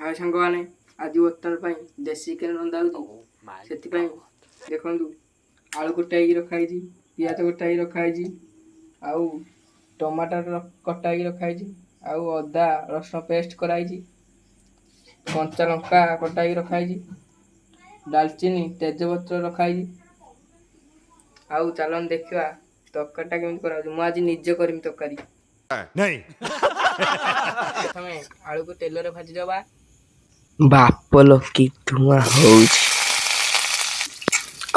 ହାଏ ସାଙ୍ଗମାନେ, ଆଜି ବର୍ତ୍ତମାନ ପାଇଁ ଦେଶୀ ଚିକେନ୍ ରନ୍ଧା ହେଉଛି। ସେଥିପାଇଁ ଦେଖନ୍ତୁ, ଆଳୁ କଟା ହେଇକି ରଖା ହେଇଛି, ପିଆଜ କଟା ହେଇକି ରଖା ହେଇଛି, ଆଉ ଟମାଟର କଟା ହେଇକି ରଖା ହେଇଛି, ଆଉ ଅଦା ରସୁଣ ପେଷ୍ଟ କରାହେଇଛି, କଞ୍ଚା ଲଙ୍କା କଟା ହେଇକି ରଖା ହେଇଛି, ଡାଲଚିନି ତେଜପତ୍ର ରଖା ହେଇଛି। ଆଉ ଚାଲନ୍ତୁ ଦେଖିବା ତରକାରୀଟା କେମିତି କରାହେଉଛି। ମୁଁ ଆଜି ନିଜେ କରିମି ତରକାରୀ। नहीं। ପ୍ରଥମେ ଆଳୁକୁ ତେଲରେ ଭାଜିଦେବା। ବାପଲୋ, କି ଧୂଆଁ ହଉଛି!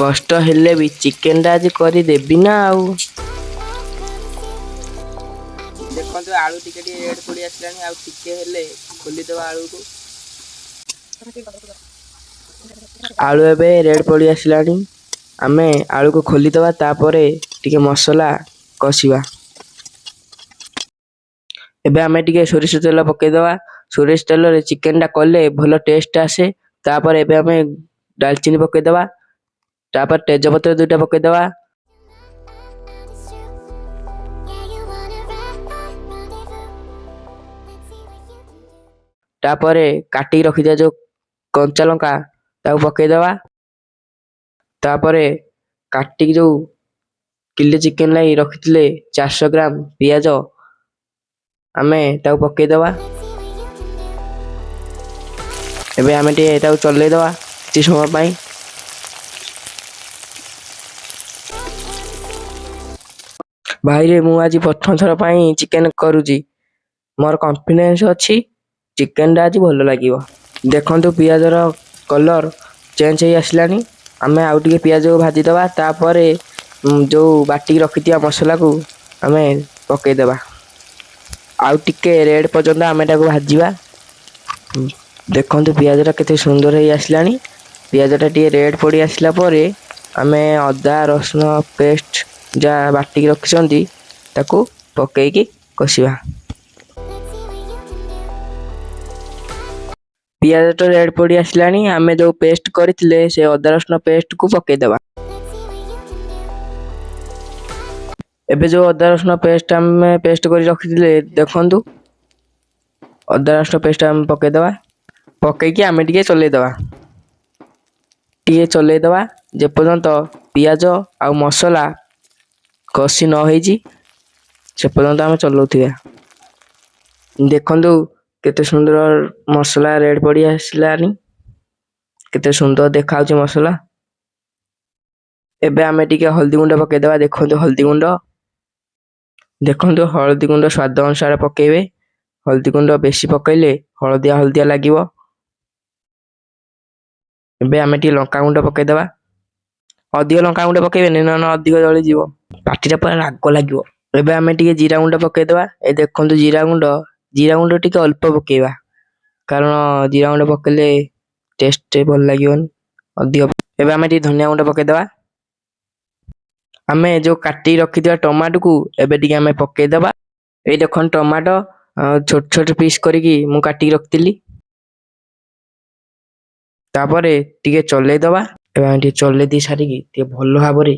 କଷ୍ଟ ହେଲେ ବି ଚିକେନଟା ଆଜି କରିଦେବି ନା ଆଉ। ଦେଖନ୍ତୁ, ଆଳୁ ଟିକେ ଟିକେ ରେଡ୍ ପଡ଼ି ଆସିଲାଣି। ଆଉ ଟିକେ ହେଲେ ଖୋଲିଦେବା ଆଳୁକୁ। ଆଳୁ ଏବେ ରେଡ୍ ପଡ଼ି ଆସିଲାଣି। ଆମେ ଆଳୁକୁ ଖୋଲିଦେବା, ତାପରେ ଟିକେ ମସଲା କଷିବା। ଏବେ ଆମେ ଟିକେ ସୋରିଷ ତେଲ ପକେଇଦେବା। ସୋରିଷ ତେଲରେ ଚିକେନଟା କଲେ ଭଲ ଟେଷ୍ଟ ଆସେ। ତାପରେ ଏବେ ଆମେ ଡାଲଚିନି ପକେଇଦେବା, ତାପରେ ତେଜପତ୍ର ଦୁଇଟା ପକେଇଦେବା। Yeah, you wanna rendezvous. Let's see what you can do. ତାପରେ କାଟିକି ରଖିଥିବା ଯୋଉ କଞ୍ଚା ଲଙ୍କା, ତାକୁ ପକେଇଦେବା। ତାପରେ କାଟିକି ଯୋଉ କିଲେ ଚିକେନ ଲାଗି ରଖିଥିଲେ 400 ଗ୍ରାମ ପିଆଜ, ଆମେ ତାକୁ ପକେଇଦେବା। Let's see what you can do. ଏବେ ଆମେ ଟିକେ ତାକୁ ଚଲେଇଦେବା କିଛି ସମୟ ପାଇଁ। ଭାଇରେ, ମୁଁ ଆଜି ପ୍ରଥମ ଥର ପାଇଁ ଚିକେନ କରୁଛି। ମୋର କନଫିଡେନ୍ସ ଅଛି, ଚିକେନଟା ଆଜି ଭଲ ଲାଗିବ। ଦେଖନ୍ତୁ, ପିଆଜର କଲର୍ ଚେଞ୍ଜ ହେଇ ଆସିଲାଣି। ଆମେ ଆଉ ଟିକେ ପିଆଜକୁ ଭାଜିଦେବା। ତାପରେ ଯୋଉ ବାଟିକି ରଖିଥିବା ମସଲାକୁ ଆମେ ପକେଇଦେବା। ଆଉ ଟିକେ ରେଡ୍ ପର୍ଯ୍ୟନ୍ତ ଆମେ ତାକୁ ଭାଜିବା। ଦେଖନ୍ତୁ, ପିଆଜଟା କେତେ ସୁନ୍ଦର ହେଇ ଆସିଲାଣି। ପିଆଜଟା ଟିକେ ରେଡ୍ ପଡ଼ି ଆସିଲା ପରେ ଆମେ ଅଦା ରସୁଣ ପେଷ୍ଟ ଯାହା ବାଟିକି ରଖିଛନ୍ତି, ତାକୁ ପକେଇକି କଷିବା। Let's see what you can do. ପିଆଜ ତ ରେଡ୍ ପଡ଼ି ଆସିଲାଣି। ଆମେ ଯୋଉ ପେଷ୍ଟ କରିଥିଲେ, ସେ ଅଦା ରସୁଣ ପେଷ୍ଟକୁ ପକେଇଦେବା। Let's see what you can do. ଏବେ ଯୋଉ ଅଦା ରସୁଣ ପେଷ୍ଟ ଆମେ ପେଷ୍ଟ କରି ରଖିଥିଲେ, ଦେଖନ୍ତୁ, ଅଦା ରସୁଣ ପେଷ୍ଟ ଆମେ ପକେଇଦେବା। ପକେଇକି ଆମେ ଟିକେ ଚଲେଇଦେବା, ଟିକେ ଚଲେଇଦେବା, ଯେପର୍ଯ୍ୟନ୍ତ ପିଆଜ ଆଉ ମସଲା କଷି ନ ହେଇଛି, ସେ ପର୍ଯ୍ୟନ୍ତ ଆମେ ଚଲଉଥିବା। ଦେଖନ୍ତୁ, କେତେ ସୁନ୍ଦର ମସଲା ରେଡ୍ ପଡ଼ି ଆସିଲାଣି, କେତେ ସୁନ୍ଦର ଦେଖାଯାଉଛି ମସଲା। ଏବେ ଆମେ ଟିକେ ହଳଦୀ ଗୁଣ୍ଡ ପକେଇଦେବା। ଦେଖନ୍ତୁ, ହଳଦୀ ଗୁଣ୍ଡ ଦେଖନ୍ତୁ। ହଳଦୀ ଗୁଣ୍ଡ ସ୍ୱାଦ ଅନୁସାରେ ପକେଇବେ। ହଳଦୀ ଗୁଣ୍ଡ ବେଶୀ ପକେଇଲେ ହଳଦିଆ ହଳଦିଆ ଲାଗିବ। ଏବେ ଆମେ ଟିକେ ଲଙ୍କା ଗୁଣ୍ଡ ପକେଇଦେବା। ଅଧିକ ଲଙ୍କା ଗୁଣ୍ଡ ପକେଇବେନି, ନହେଲେ ଅଧିକ ଜଳିଯିବ, ପାଟିଟା ପୁରା ରାଗ ଲାଗିବ। ଏବେ ଆମେ ଟିକେ ଜିରା ଗୁଣ୍ଡ ପକେଇଦେବା। ଏ ଦେଖନ୍ତୁ, ଜିରା ଗୁଣ୍ଡ। ଜିରା ଗୁଣ୍ଡ ଟିକେ ଅଳ୍ପ ପକେଇବା, କାରଣ ଜିରା ଗୁଣ୍ଡ ପକେଇଲେ ଟେଷ୍ଟ ଭଲ ଲାଗିବନି ଅଧିକ। ଏବେ ଆମେ ଟିକେ ଧନିଆ ଗୁଣ୍ଡ ପକେଇଦେବା। ଆମେ ଯୋଉ କାଟିକି ରଖିଥିବା ଟମାଟୋକୁ ଏବେ ଟିକେ ଆମେ ପକେଇଦେବା। ଏଇ ଦେଖନ୍ତୁ, ଟମାଟୋ ଛୋଟ ଛୋଟ ପିସ୍ କରିକି ମୁଁ କାଟିକି ରଖିଥିଲି। ତାପରେ ଟିକେ ଚଲେଇଦେବା। ଏବେ ଆମେ ଟିକେ ଚଲେଇ ଦେଇ ସାରିକି ଟିକେ ଭଲ ଭାବରେ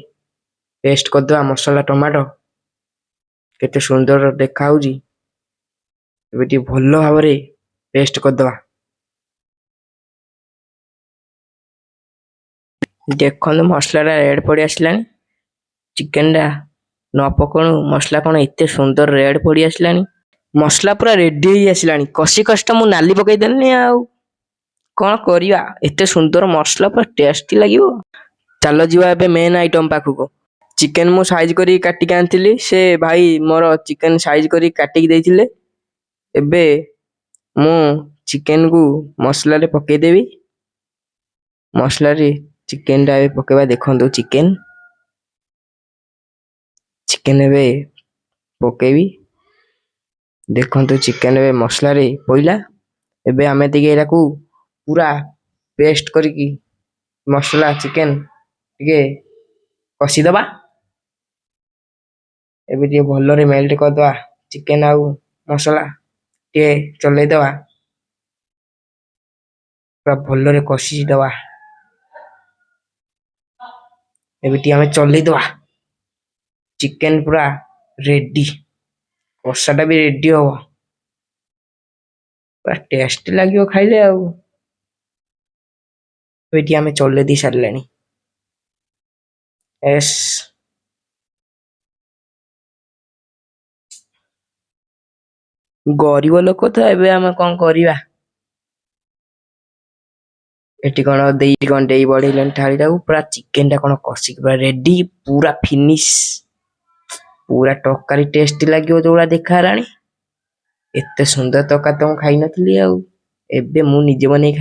ପେଷ୍ଟ କରିଦେବା ମସଲା ଟମାଟୋ। କେତେ ସୁନ୍ଦର ଦେଖାହଉଛି! ଏବେ ଟିକେ ଭଲ ଭାବରେ ପେଷ୍ଟ କରିଦେବା। ଦେଖନ୍ତୁ, ମସଲାଟା ରେଡ୍ ପଡ଼ି ଆସିଲାଣି। ଚିକେନଟା ନ ପକଉଣୁ ମସଲା କଣ ଏତେ ସୁନ୍ଦର ରେଡ୍ ପଡ଼ି ଆସିଲାଣି। ମସଲା ପୁରା ରେଡି ହେଇ ଆସିଲାଣି। କଷି କଷି ତ ମୁଁ ନାଲି ପକେଇଦେଲିଣି, ଆଉ କଣ କରିବା? ଏତେ ସୁନ୍ଦର ମସଲା, ପୁରା ଟେଷ୍ଟି ଲାଗିବ। ଚାଲ ଯିବା ଏବେ ମେନ୍ ଆଇଟମ୍ ପାଖକୁ। ଚିକେନ ମୁଁ ସାଇଜ କରିକି କାଟିକି ଆଣିଥିଲି। ସେ ଭାଇ ମୋର ଚିକେନ ସାଇଜ କରିକି କାଟିକି ଦେଇଥିଲେ। ଏବେ ମୁଁ ଚିକେନକୁ ମସଲାରେ ପକେଇଦେବି। ମସଲାରେ ଚିକେନଟା ଏବେ ପକେଇବା। ଦେଖନ୍ତୁ, ଚିକେନ ଚିକେନ ଏବେ ପକେଇବି। ଦେଖନ୍ତୁ, ଚିକେନ ଏବେ ମସଲାରେ ପଇଲା। ଏବେ ଆମେ ଟିକେ ଏଟାକୁ ପୁରା ପେଷ୍ଟ କରିକି ମସଲା ଚିକେନ ଟିକେ କଷିଦବା। ଏବେ ଟିକେ ଭଲରେ ମେଲ୍ଟ କରିଦବା ଚିକେନ ଆଉ ମସଲା। ଟିକେ ଚଲେଇଦବା, ପୁରା ଭଲରେ କଷିଦବା। ଏବେ ଟିକେ ଆମେ ଚଲେଇଦବା। ଚିକେନ ପୁରା ରେଡି, କଷାଟା ବି ରେଡି ହବ। ପୁରା ଟେଷ୍ଟ ଲାଗିବ ଖାଇଲେ ଆଉ। ଏଠି ଆମେ ଚଲେଇ ଦେଇ ସାରିଲେଣି। ଏସ୍, ଗରିବ ଲୋକ ତ, ଏବେ ଆମେ କଣ କରିବା? ଏଠି କଣ ଦେଇ କଣ ଦେଇ ବଢେଇଲେଣି ଥାଳିଟାକୁ। ପୁରା ଚିକେନ ଟା କଣ କଷିକି ପୁରା ରେଡି, ପୁରା ଫିନିଶ, ପୁରା ତରକାରୀ ଟେଷ୍ଟି ଲାଗିବ ଯୋଉଭଳିଆ ଦେଖା ହେଲାଣି। ଏତେ ସୁନ୍ଦର ତରକାରୀ ତ ମୁଁ ଖାଇନଥିଲି, ଆଉ ଏବେ ମୁଁ ନିଜେ ବନେଇ ଖାଇବି।